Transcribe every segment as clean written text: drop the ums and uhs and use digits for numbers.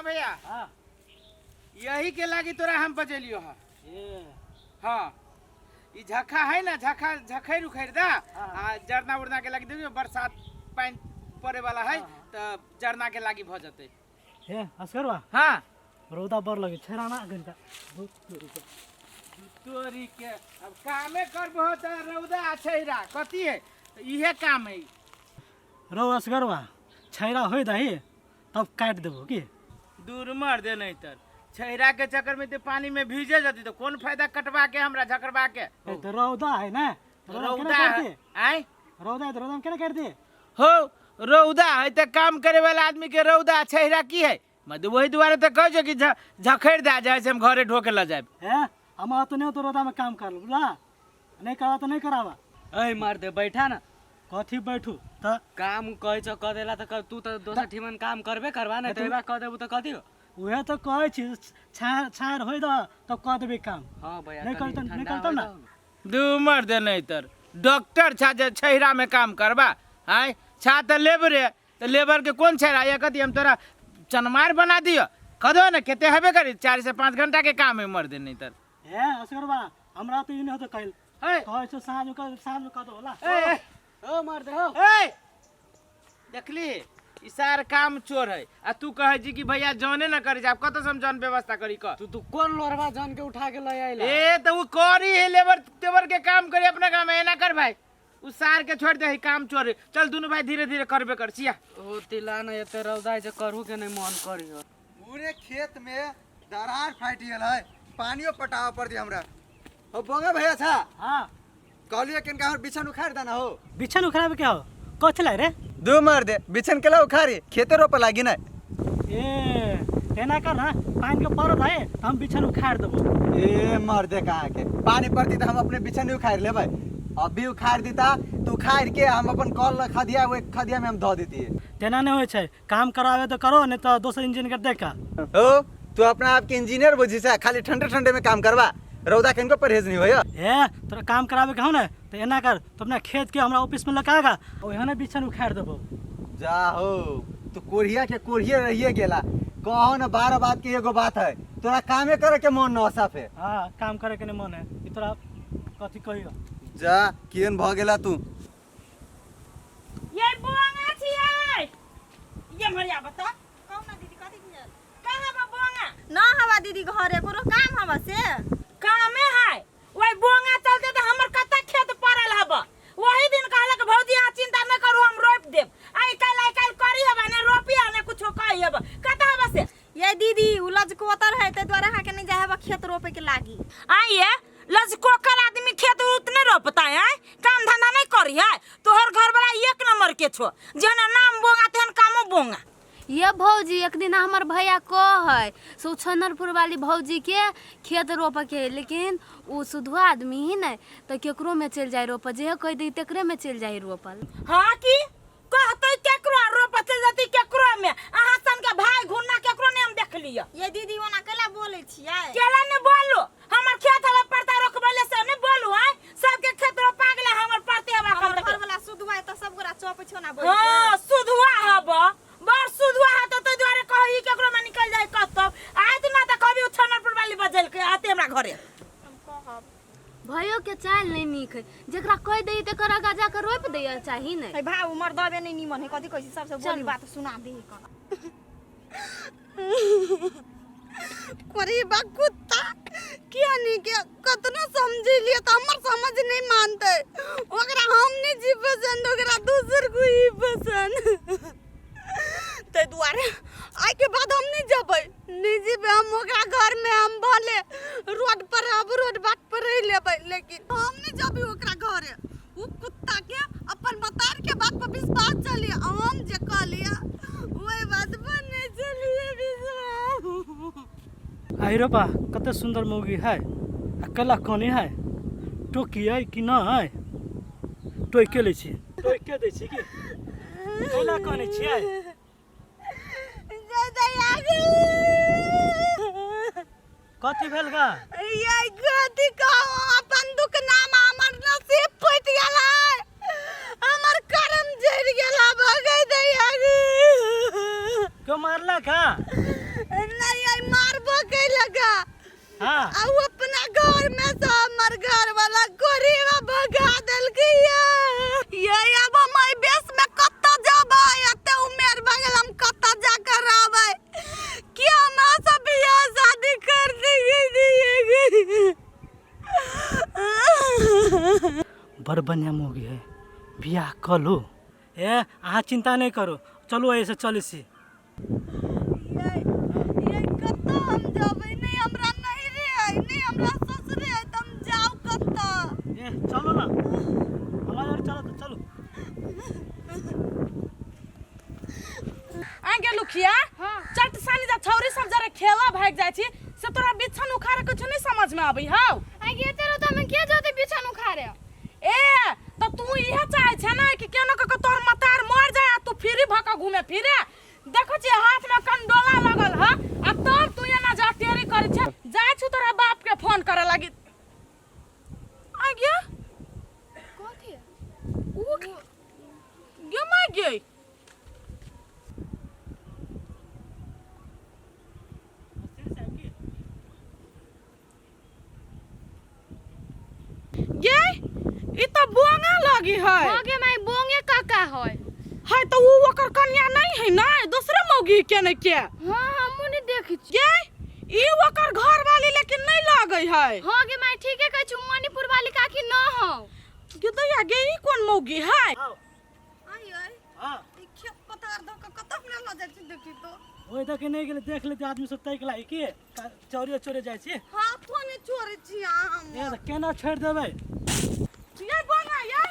भैया। हाँ। यही के लागी तोरा हम बजेलियो हा। ए। हाँ, ई झखा है ना, झखा झखैर उखैर दा। हाँ। आ जरना उरना के लागी देखियो, बरसात पानी पड़े वाला है। हाँ। त जरना के लागी भ जते। हे असगरवा। हाँ। रौदा बड़ लगे छेराना घंटा। तोरी के अब कामे करबो त रौदा आ छैरा कथी है, इहे काम है। रौ असगरवा, छैरा होय दही तब काटि देबो की। दूर मर दे, नहीं तर छैरा के चक्कर में तो पानी में भीजे जती तो कौन फायदा कटवा के हमरा झकरवा के। ए, तो रौदा है ना, तो रौदा केना रौदा काटि है दे? आय। रौदा है तो रौदा में केना काटि दे? हो रौदा है तो काम करे वाला आदमी के रौदा छैरा की है, मतलब वही दुआरे तो कह जो कि झखैर दे जाए से हम घरे ढोके ल जाए। ए, हम तो नहीं तो रौदा में काम कर बुझला, नहीं करवा तो नहीं करावा। ऐ मार दे, बैठा ना। कथी बैठू त? काम कहै छौ कह देला त तू त दोसर ठिमन काम करबे करबा ने, त एबा कह देबू त कथी हो? उहे तो कहै छी, छाँड़ छाँड़ होय दह तब कह देबै काम। हाँ भैया। नहीं कनी करतन- नहीं ठंडा करतन होय ना। दहो। दू मर दे, नहीं तर डॉक्टर छा जे छैरा में काम करबा आय छा त लेबरे त लेबर के कोन छैरा ये कथी हम तोरा चनमार बना दियो कदो ने केते हेबे करी, 4 से 5 घंटा के काम है मर दे नहीं तर। ए असगरबा, हमरा तो ई नहीं होतो कइल। ए। कहै छौ साँझ में कर, साँझ में कह दो होला। ए, ए। ओ मर दे हो। ए देखली ई सार काम चोर है आ तू कहे जी कि भैया जौने न करी, जाब कत से हम जौन व्यवस्था करी क। तू कोन लोरवा जन के उठा के ले आइला? ए त उ करी है लेबर तेबर के काम करी अपना काम एना कर भाई, उ सार के छोड़ दे है काम चोर है। चल दुनू भाई धीरे धीरे करबे कर सिया। ओ तिला न एते रौदा जे करहु के नहीं मन करियो। पूरे खेत में दरार फाटि गेल है, पानियो पटाबऽ पड़तै हमरा। हो बोंगे भैया छा। हाँ। कहलियै किनका हमर बिछन उखाड़ि देना हो। बिछन उखाड़बे के हो? कथी लाय रे? दू मार दे, बिछन केला उखाड़ी खेते रोपे लागी ना। ए एना कर ना, पानी के पड़त है त हम बिछन उखाड़ देबो। ए मर दे, कहाँ के पानी पड़ती त हम अपने बिछन ही उखाड़ लेबै। अभी उखाड़ देता तो उखाड़ के हम अपन कल ल खदिया, ओहि खदिया में हम धऽ देतियै। तेना नहीं होइ छै, काम करावे तो करो नहीं तो दोसर इंजीनियर के देख का। हो तू अपना आप के इंजीनियर बुझी से खाली ठंडे ठंडे में काम करबा, रौदा कनको परहेज नहीं होय। ए तोरा काम करावे के हो ना तो एना कर, तो अपना खेत के हमरा ऑफिस में लगा गा ओहने बिछन उखाड़ देबो। जा हो तू कोढ़िया के कोढ़िए रहिए गेला, कहो ना 12 बात के एगो बात है, तोरा कामे करे के मन न साफे। हाँ काम करे के नहीं मन है, ई तोरा कथी कहियो। जा केहन भ गेला तू। ये बोंगा छियै, ये मरिया बता। कहू ना दीदी, कथी भेल? कहाँ बा बोंगा? ना हवा दीदी घरे, कोनो काम हवा से? कामे है, वही बोंगा चलते त हमर कत्ता खेत पड़ल हब। वही दिन कहलक भौजी अहाँ चिंता न करू हम रोपि देब, आइ काल्हि आइ काल्हि करी हबा ने रोपी आ ने कुछो कही हब, कतऽ हबा से? ये दीदी उ लजकोतर है ताहि दुआरे अहाँके नहीं जाय हबा खेत रोपे के लागी। आइए लजकोकर आदमी खेत उत नहीं रोपता है, काम धंधा नहीं करी है। तोहर घर वाला एक नंबर के छो, जेहन नाम बोंगा तेहन कामो बोंगा। ये भौजी एक दिन हमर भैया कहै से उ छनरपुर वाली भौजी के खेत रोपे के है, लेकिन उ सुधुआ आदमी ही नहीं तो केकरो में चलि जाय रोपऽ, जेहे कहि दै तेकरे में चलि जाय रोपल। हाँ की कहतै केकरो रोपऽ चलि जतै केकरो में, अहाँ सन के भाई घुन्ना केकरो नहीं हम देख लिअ। ये दीदी ओना केला बोलै छियै? केला नहीं बोलू, हमर खेत हवा परता रोकबैले से नहीं बोलू। आय सबके खेत रोपा गेलै, हमर परते हवा हमर कम घर वाला सुधुआ है त सब गोरा चौपै छौ ना बोल। हाँ सुधुआ हब, बड़ सुधुआ है तो तै दुआरे कही केकरो में निकल जाय कतौ। आय त ना त कभी उ छनरपुर वाली बजल के आते हमरा घरे। हम कहब। भयो के चालि नहीं नीक है, जेकरा कहि दै तेकर आगा जाके रोपि दै चाही ने। हे भाव उमर दबे नहीं निमन है, कथी कहै छी सबसे बोली चलू। बात सुना दे कन। कोरी बा कुत्ता किया नहीं के कतनो समझेलिए त हमर समझ नहीं मानते, ओकरा हम नहीं जी पसंद ओकरा दोसर कोई पसंद, ताहि दुआरे आइ के बाद हम नहीं जेबै, नहीं जेबै हम ओकरा घर में। हम भले रोड पर रहब, रोड बाट पर रहि लेबै, लेकिन हम नहीं जेबै ओकरा घरे। उ कुत्ता के अपन मतार के बात पर विश्वास चलिए, हम जे कहलिए ओहि बात पर नहीं चलिए विश्वास। आई रोपा कते सुंदर मौगी है आ केला कनी है, टोकियै कि नहि? टोकिए लै छी, टोकिए दै छी कि केला कने छियै? कथी भेल गा? ये कथी कहू, अपन दुख नाम हमर नसीब फूटि गेल है, हमर कर्म जरि गेल है, भगै दैया। क्यों मारलक हा? नहीं आई मारबो कैलक हा। हाँ आ उ अपना घर में से हमर घर वाला गरीबा भगा देलकै ये। ये अब हम एहि बेस में कतऽ जेबै? एते उमेर भऽ गेल, हम कतऽ जा कऽ रहबै? कि हमरा सब बियाह शादी कर दिए? बड़ बढ़िया मौगी है, बियाह कऽ लू। ए अहाँ चिंता नहीं करू, चलू एहिसँ चलै छी। ये ये कतऽ हम जेबै? नहि हमरा नैहरे अइ, नहि हमरा ससुरे अइ, तऽ हम जाउ कतऽ? ए चलू ना हमारे, चलो तऽ चलू। आ गेलु लुखिया चट सानी जा छौरी सब जरा खेला भाग जाइ छी से तोरा बिछन उखाड़े कुछ नहीं समझ में आबै हौ। आगे तेरो तो हम के जोते बिछन उखाड़े? ए त तू इहे चाहे छे ना कि केना क के तोहर मतार मर जाए आ तू फ्री भ के घूमे फिरे? देखो छी हाथ में कंडोला लगल ह आ तब तू एना जा टेरी करै छे। जाइ छु तोरा बाप के फोन करे लागी। आ गया कथी उ गे my गे? गे ई त बोंगा लगी है। आगे माई बोंगे काका है। है त उ ओकर कन्या नहीं है ना, दूसरे मौगी के ने के? हाँ हमहू नहीं देखै छी। गे ई ओकर घर वाली लेकिन नहीं लगै है। हाँ गे माई ठीके कहै छी, मणिपुर वाली काकी न हौ। गे दैया गे ई कोन मौगी है? आओ। आइ यै, हाँ ई खेत पथार धऽ कऽ कतऽ हमरा लऽ जाइ छी देखी तो। ओहि दऽ के नहि गेलै, देख लेते आदमी सब ताकि लाई के चोरियो चोरे जाइ छी। हाथो नहि छोड़ै छी अहाँ ए हमर। तऽ केना छोड़ि देबै? ये बोंगा ये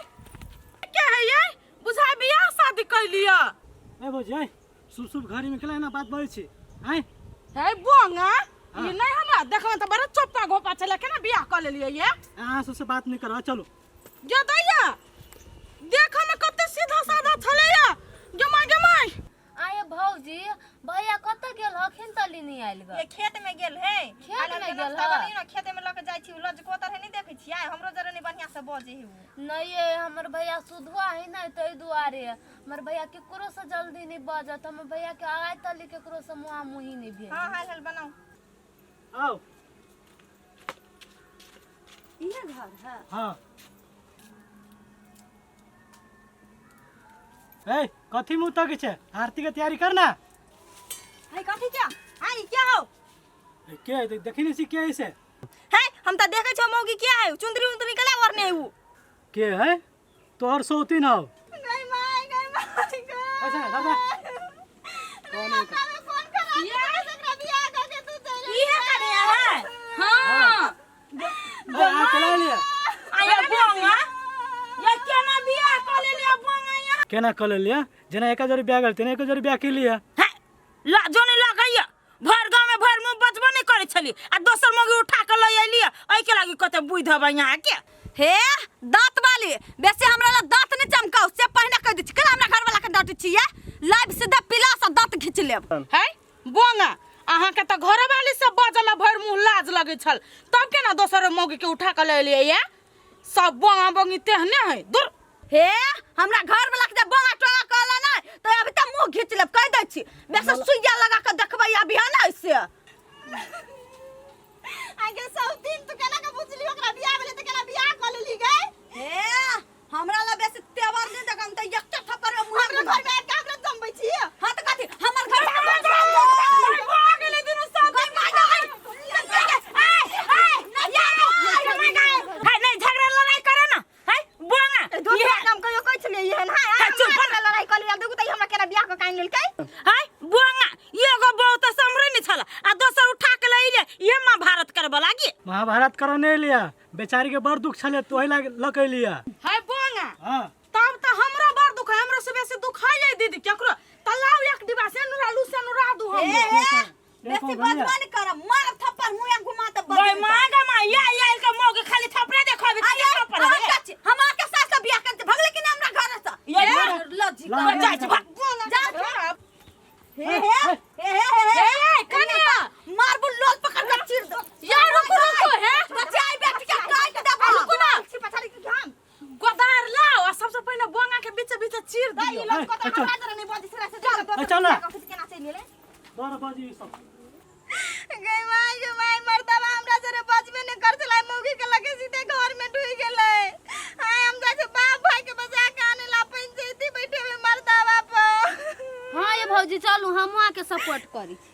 के है ये? बुझाय बियाह शादी कैलिया। ए भौजी ए शुभ शुभ घड़ी में केला एना बात बजै छी आँय? हे बोंगा हाँ। ई नहीं हमरा देखमे त बड़ा चोप्पा घोपा छलै, केना बियाह क लेलियै ये? अहाँ सबसँ बात नहि करब, चलू। गे दैया देखऽ में कते सीधा साधा छलैया। गे माय गे माय। आये भौजी भैया कतऽ गेल हखिन तली नहीं आयल ग? ये खेत में गेल है। खेत में गेल नाश्ता है? बनैयो ना, खेत में लऽ के जाइ छी। उ लजकोतर है, नहीं देखै छियै? हमरो जरे नहीं बढ़िया से बजै है उ। नहीं ये हमर भैया सुधुआ है ना, ताहि दुआरे हमर भैया केकरो से जल्दी नहीं बजत। हमर भैया के आइ तली केकरो से मुहा मुही नहीं भेल। हाँ हाल हाल बनाऊ। आओ। इहे घर है? हाँ। ए कथी मुँह तकै छै? आरती के तैयारी कर ना। है कथी क्या? हां ई क्या हो? ए, के है? देखी नहीं छी के है से? है हम त देखै छौ मौगी के है, चुंदरी उंदरी कला ओढ़ने है उ। के है? तोहर सौतीन हौ। गई माय गई माय गई। अच्छा दादा कौन है? हमरा फोन करा दे, एकरा बियाह कऽ के तू चलि। इहे कन्या है? हाँ। ए, आ चला लिया। आया बोंगा ये केना बियाह क लेलियै बोंगा यहाँ? केना कऽ लेलियै? जेना एक जोड़ी बियाह गेल तेना एक जोड़ी बियाह केलियै। है लाजो नहीं लगैया? भर गाँव में भर मुँह बचबो नहीं करै छली आ दोसर मौगी उठा के लऽ अयलियै, एहिके लागी कते बुद्धि हबै यहाँ के। हे दांत वाली, बेसी हमरा ला दांत नहीं चमकाउ से पहिने कह दै छी। केना हमरा घर वाला के डांटै छी ये? लाइव सीधा पिला से दांत खींच लेब। है बोंगा अहाँ के तऽ घरवाली से बजऽ में भरि मुँह लाज लगै छल, तब केना दोसर मौगी के उठा के लऽ एलियै ये? सब बोंगा बोंगी तेहने है दूर। हे हमरा घर वाला के जब बोंगा टोंगा कहला ना तो अभी तक मुंह खींच लेब, कह दै छी। बेसी सुइया लगा के देखबै अभी है ना ऐसे। आगे सब दिन तू केना के बुझली ओकरा बियाह भेलै त केना बियाह क लेली गे? हे हमरा ला बेसी तेवर नहीं देखम त एकटा थप्पड़ में मुंह हमरा घर में आबि के हमरा जमबै छी? हां त कथी हमर घर में भऽ गेलै दुनू सब। गई माय गई। है नहीं झगड़ा लड़ाई करे ना है बोंगा। दोसर इहे- काम कहियो कहै छलियै एहन? हां है, चुप हमरा लड़ाई क लिया देखू त हमरा केना बियाह क काइन लेलकै। है बोंगा एगो बहु तऽ सम्हरै नहि छल आ दोसर उठा के लऽ अयलै, इहे महाभारत करबऽ लागी। महाभारत करऽ नहि लिया, बेचारी के बड़ दुख छलै तो ओहि लाग लऽ के एलियै। है बोंगा हाँ तब तऽ हमरो बड़ दुख है, हमरो से बेसी दुख है ये दीदी केकरो तऽ लाउ एक डिब्बा सेनुरा लू सेनुरा दू हम। हे हे देखो बेसी भैया। बजबा नहीं करब, मार थप्पड़ मुंह घुमा त गई माँ गे माँ या या के मौगी खाली थपड़े देखो अभी खाली थप्पड़ है। हम आके सास से बियाह करते भगले कि नहीं हमरा घर से? ये लज्जी ला, कर। जाइ छी भाग। जा हे हे हे हे हे हे कन्या मारबू लोल पकड़ के चीर दो। या रुको रुको हे बचाई बेटी के काट देबो। रुको ना। छी पछाड़ी के घाम गोदार लाओ आ सबसे पहिले बोंगा के बीचे बीचे चीर दाई दियौ। लजकोतर हमरा जरे नहीं बजै छलै से ए, चल ना। केना चलि गेलै? बाजी ई सब। गई माय, गे माय, मर्दवा हमरा जरे बचबे नहीं कर चला, मौगी के लगे सीधे घर में ढुई गेलै। आय हम जाइ छी बाप भाई के बजा के आने ला, पंचायती बैठे में मर्दवा पर। हाँ ये भौजी चलू, हमहूँ अहाँके सपोर्ट करै छी।